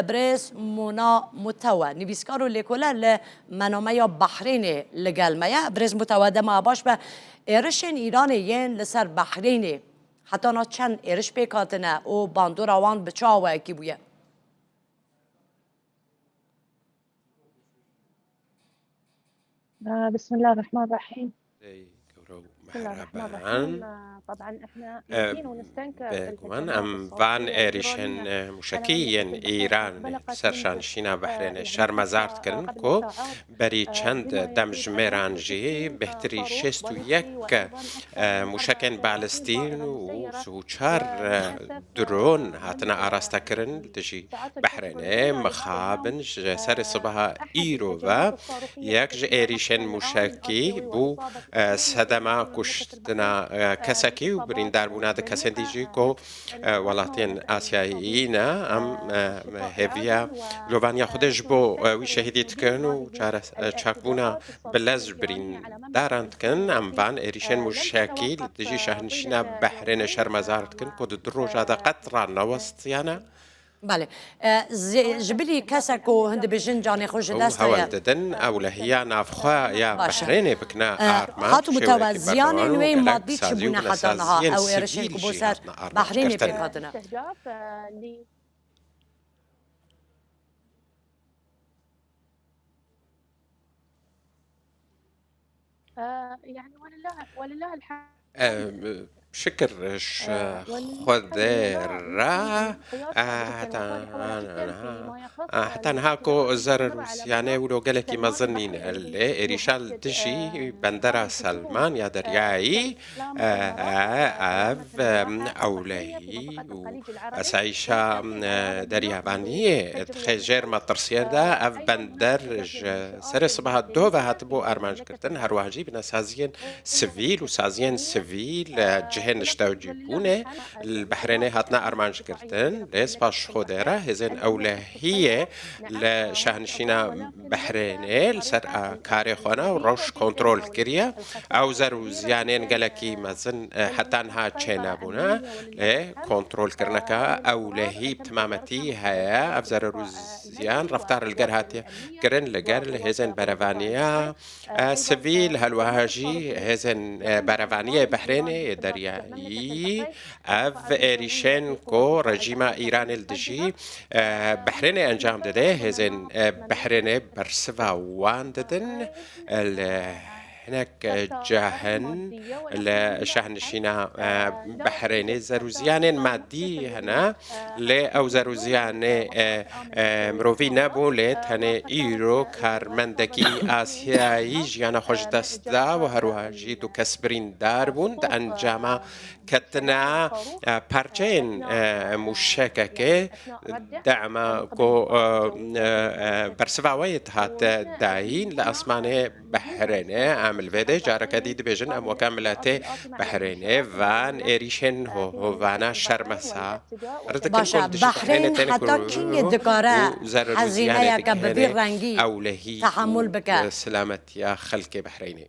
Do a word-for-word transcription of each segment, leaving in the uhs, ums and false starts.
Birêz Mona Mutewe, nivîskar û lêkoler li Menameya Behrênê li gel me ye. Birêz Mutewe, dema baş be. Êrişên Îranê yên li ser Behrênê heta niha çend êriş pêk hatine û bandora wan bi çi awayekî bûye? آه، بسم الله الرحمن الرحيم. Ey gewre û mehreban. Bêguman em van êrîşên, e, muşekî yên Îranê li ser şahnişîna Behrênê şermezar dikin ku berî çend demjimêran jî bêhtirî şêst û yek, e, muşekên balistîn û sî û çar, e, dron hatine arastekirin li dijî Behrênê. Mixabin ji serê sibeha îro ve yek ji êrîşên muşekî bû, e, sedema kuştina, e, kesekî û birîndarbûna di kesên dî jî ku, e, welatiyên Asyayî ne. Em, e, hêviya lovaniya Xwedê ji bo, e, wî şehîdî dikin û çare-, e, çakbûna bi lez ji birîndaran dikin. Em van êrîşên muşekî li dijî şahnişîna Behrênê şermezar dikin ku di du roja de qet ranewestiyane. Belê. E, ji, ji bilî kesek ku hin dibêjin canê xwe ji dest daye. Ew hewl didin, ewlehiya navxwe ya Behrênê bikine armanc. Baş e. E, Xatû Mutewe, ziyanên wê madî çi bûne heta niha? Ew êrişên ku bo ser Behrênê pêk hatine. آه، يعني ولله، ولله الحمد. E, şikir ji Xwedê re, e, heta niha, e, heta niha ku zerer û ziyanê wilo gelekî mezin nîne. Lê êrîşa li dijî bendera Selman ya deryayî, e, e, ev, e, ewlehî û asayîşa, e, deryavaniyê dixe jêr metirsiyê de. Ev bender ji serê sibeha duh ve hatibû armanc girtin. Her wiha jî binesaziyên sivîl û saziyên sivîl, e, cihên niştewcîbûnê li Behrênê hatine armanc girtin. Lê spas ji Xwedê re hêzên ewlehiyê li şahnişîna Behrênê li ser, e, karê xwe ne û rewş kontrol kiriye. Ew zer û ziyanên gelekî mezin, e, heta niha çênebûne. Lê kontrolkirineke ewlehî bi timametî heye. Ev zerer û ziyan reftar li gel hatiye kirin, li gel hêzên berevaniya, e, sivîl, her wiha jî hêzên, e, berevaniyê Behrênê yê deryayî. Ev êrîşên ku rejîma Îranê li dijî, e, Behrênê encam dide, hêzên, e, Behrênê bersiva wan didin. Li hinek, e, cahin li şahnişîna, e, Behrênê zer û ziyanên madî hene, lê ew zer û ziyanê, e, e, mirovî nebûn, lê tenê îro karmendekî Asyayî jiyana xwe ji dest da û her wiha jî du kes birîndar bûn di encama ketina, e, parçeyên, e, mûşekekê, dema ku, e, e, e, bersiva wê dihate dayîn li asmanê Behrênê. Em li vê de careke dî dibêjin, em weke miletê Behrênê van êrîşên ho-, hovana şermesa. Baş e, Behrên heta kîngê dikare hezîneyeke bi vî rengî tehemûl bike? Silametiya xelkê Behrênê.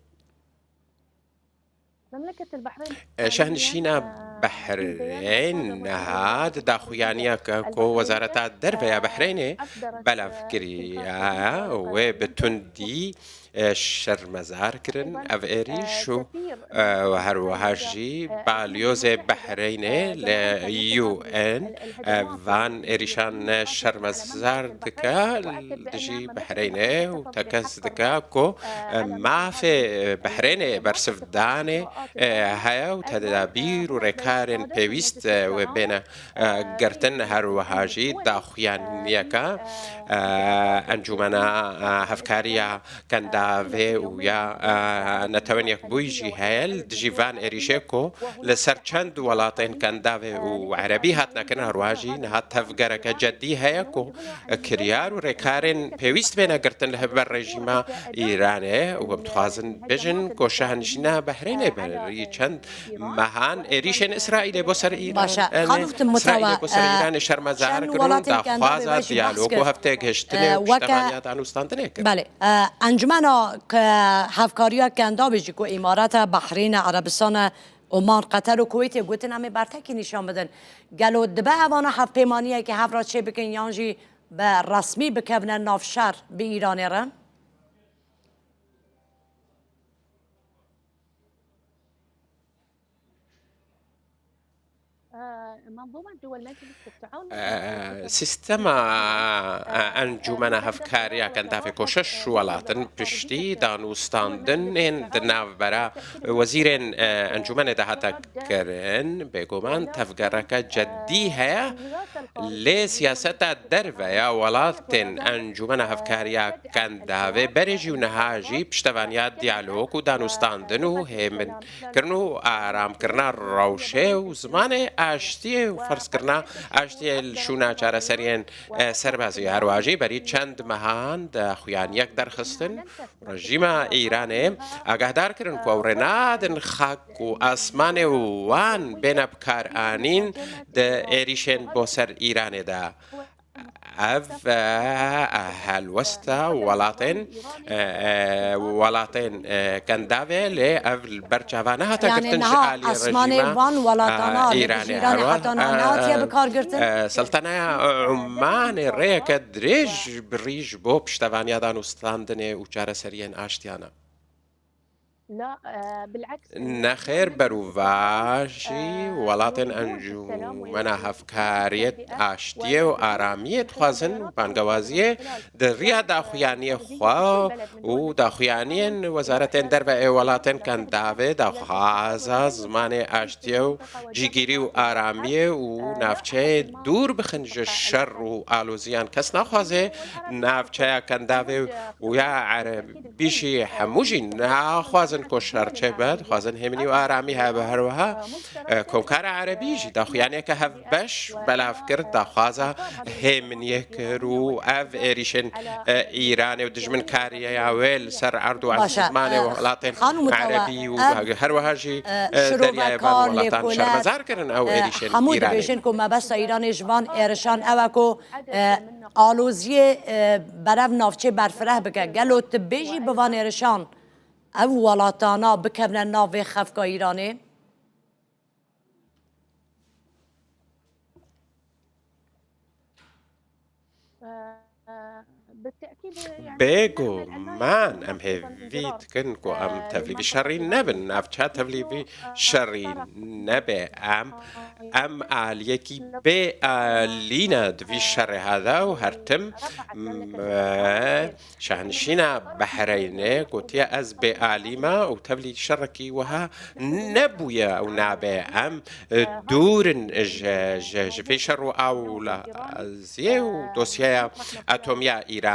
E, şahnişîna Behrên niha di daxuyaniyeke ku Wezareta Derve ya Behrênê belav kiriye, wê bi tundî, e, şermezar kirin ev êrîş û, e, her wiha jî balyozê Behrênê li U N, e, van êrîşan şermezar dike, li dijî Behrênê û tekez dike ku, e, mafê Behrênê bersivdanê, e, heye û tedabîr û rêkarên pêwîst, e, wê bêne, e, girtin. Her wiha jî daxuyaniyeke, e, Encûmena, e, Hevkariya Kendavê û ya, e, Netewên Yekbûyî jî heye li dijî van êrîşê ku li ser çend welatên Kendavê û Erebî hatine kirin. Her wiha jî niha tevgereke cedî heye ku kiryar û rêkarên pêwîst bêne girtin li hember rejîma Îranê û em dixwazin bêjin ku şahnişîna Behrênê berî çend mehan êrîşên Îsraîlê bo ser Îran, Baş e, e, Xanûxtim Îsraîlê Mutewa, bo ser e, Îranê şermezar çend kirin û welatên Kendavê daxwaza ve jî behs diyalog kir, û e, hefteyek hiştinê û weke, piştevaniya danûstandinê kir. Belê, e, encumena ke hevkariya Kendavê jî ku Îmarata Behrêne, Erebistane, Oman, Qeter û Kuweytê gotin em ê bertekî nîşan bidin. Gelo dibe evana hevpeymaniyekî hev re çêbikin yan jî bi resmî bikevine nav şer bi Îranê re? Sîstema Encûmena Hevkariya Kendavê ku şeş welat in piştî danûstandinên di navbera wezîrên Encûmenê de hate kirin, bêguman tevgereke cedî heye. Lê siyaseta derve ya welatên Encûmena Hevkariya Kendavê berê jî û niha jî piştevaniya diyalog û danûstandin û hêminkirin û aramkirina rewşê û zimanê aştiyê û ferzkirina aştiyê li şûna çareseriyên, e, serbazî. Herwiha jî berî çend mehan daxuyaniyek derxistin û rejîma Îranê agahdar kirin ku ew rê nadin xak û asmanê wan bêne bikaranîn di êrîşên bo ser Îranê de. Ev, e, helwesta welatên, e, e, welatên, e, Kendavê, lê ev li ber çava nehate Yani girtin ji niha alî asmanê rejîma, van welatana e, li dijî Îranê. Îranê Herwa, heta niha e, nehatiye e, bikar girtin? E, Seltanaya Umanê rêyeke dirêj bi rî ji bo piştevaniya danûstandinê û çareseriyên aştiyana. Nexêr, berûva jî welatên Encûmena Hevkariyê, Aştiyê û Aramiyê dixwazin bangewaziyê di riya daxuyaniyê xwe û daxuyaniyên wezaretên derve ê welatên Kendavê daxwaza zimanê aştiyê û cîgirî û aramiyê û navçeyê dûr bixin ji şer û aloziyan. Kes naxwaze navçeya Kendavê û ya Ereb Bî jî hemû jî naxwazin ku şer çêbe, dixwazin hêminî û aramî hebe. Her wiha, e, Komkara Erebî jî daxuyaniyeke hevbeş belav kir, daxwaza hêminiyê kir û ev êrîşên, e, Îranê û dijminkarîya wê li ser erd û Baş e, esmanê e, welatên Xanim Mutawa, Erebî û ev, her wiha jî, e, e, şirove Deryayê Van kar, welatan lêkolek, şermezar kirin ew, e, êrîşên hemû Îranê. Dibêjin ku mebesta Îranê ji van êrişan ew e ku, e, aloziyê, e, berev navçê berfireh bike. Gelo tu bêjî bi van êrişan ev welatana bikevne nav vê xefka Îranê? Bêguman em hêvî dikin ku em tevlî vî şerî nebin, navça tevlî vî şerî nebe. Em, em aliyekî bê alî ne di vî şerê hada û her tim, m-, Şahnişîna Behreynê gotiye, ez bêalî me û tevlî şerekî wiha nebûye û nabe. Em, e, dûr in ji, ji, ji vê şer û awlaziyê û dosyeya atomî ya Îranê.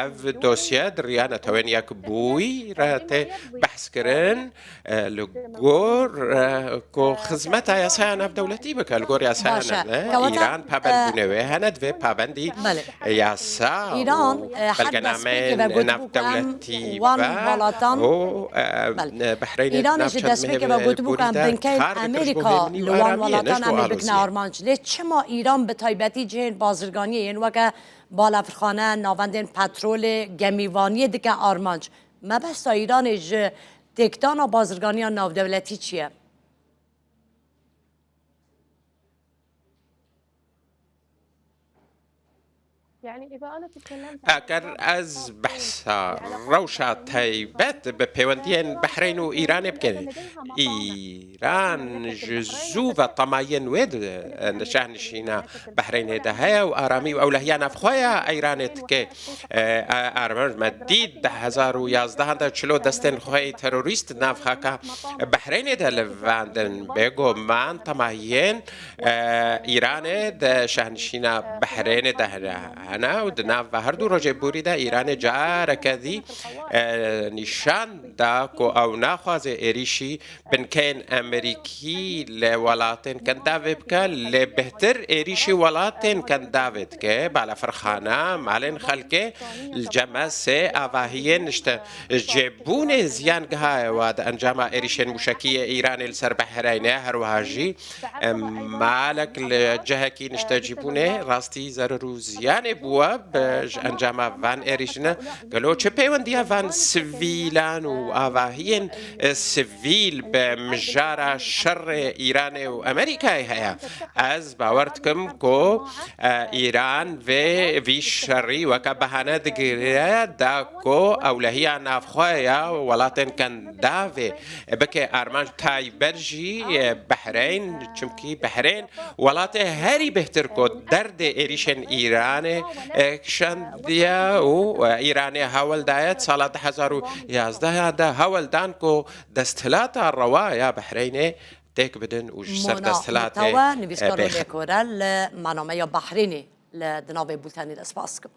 Ev dosye di riya Netewên Yekbûyî re tê behs kirin. E, li gor, e, ku xizmeta yasaya navdewletî bike, li gor yasaya Baş e. Navde, Kewata, Îran e, pabendbûnê wê hene, divê pabendî Belê. yasa Îran, û e, her belgenameyên destpêkê ve gotibû ku em navdewletî wan be welatan, û, e, Belê. e, Behreynê Îranê ji navçe destpêkê dimihê ve gotibû ku em borî de binkeyên kar bikin ji bo Amerîka hêminî li û wan aramiye, ne welatan ji bo em ê bikine aloziyê. Armanc. Lê çima Îran bi taybetî cihên bazirganiyê yên weke balafirxane, navendên petrolê, gemîvaniyê dike armanc? Mebesta Îranê ji têkdana bazirganiya navdewletî çi ye? Eger ez behsa rewşa taybet bi pêwendiyên Behreyn û Îranê bikin, Îran ji zû ve temayên wê di şahnişîna Behreynê de heye û aramî û ewlehiya navxwe ya Îranê dike. E, e, armanc me dît, di hezar û yazdehan de çilo destên xwe yê terorîst di nav xaka Behreynê de livandin. Bêguman temahiyên, e, Îranê di şahnişîna Behreynê de hene, hene û di nav ve her du rojê borî de Îranê careke dî, e, nîşan da ku ew naxwaze êrîşî Binkeyên Amerîkî li welatên Kendavê bike, lê bêhtir êrîşî welatên Kendavê dike. Balafirxane, malên xelkê, li cem sê avahiyên niştecêbûnê ziyan gihaye, wa di encama êrîşên mûşekî yê Îranê li ser Behreynê, her wiha jî, em, malek li cihekî niştecîbûnê rastî zerir û ziyanê bûwe bi ji encama van êrîşine. Gelo çi pêwendiya van sivîlan û avahiyên, e, sivîl bi mijara şerê Îranê û Amerîkayê heye? Ez bawer dikim ku, e, Îran vê, vî şerî weke behane digire da ku ewlehiya navxwe ya welatên Kendavê bike armanc, taybet jî, e, Behreyn, çimkî Behreyn welatê herî bêhtir ku derdê êrîşên Îranê, e, kişandiye û, e, Îranê hewil daye. Di sala du hezar û yazdeh de hewil dan ku desthilata rewa ya Behreynê têk bidin û ji ser Mona desthilatê, Mutawa, e, nivîskar û bêxin. Lêkore li Manameya Bahreynê li di navê bultenê de spas dikim.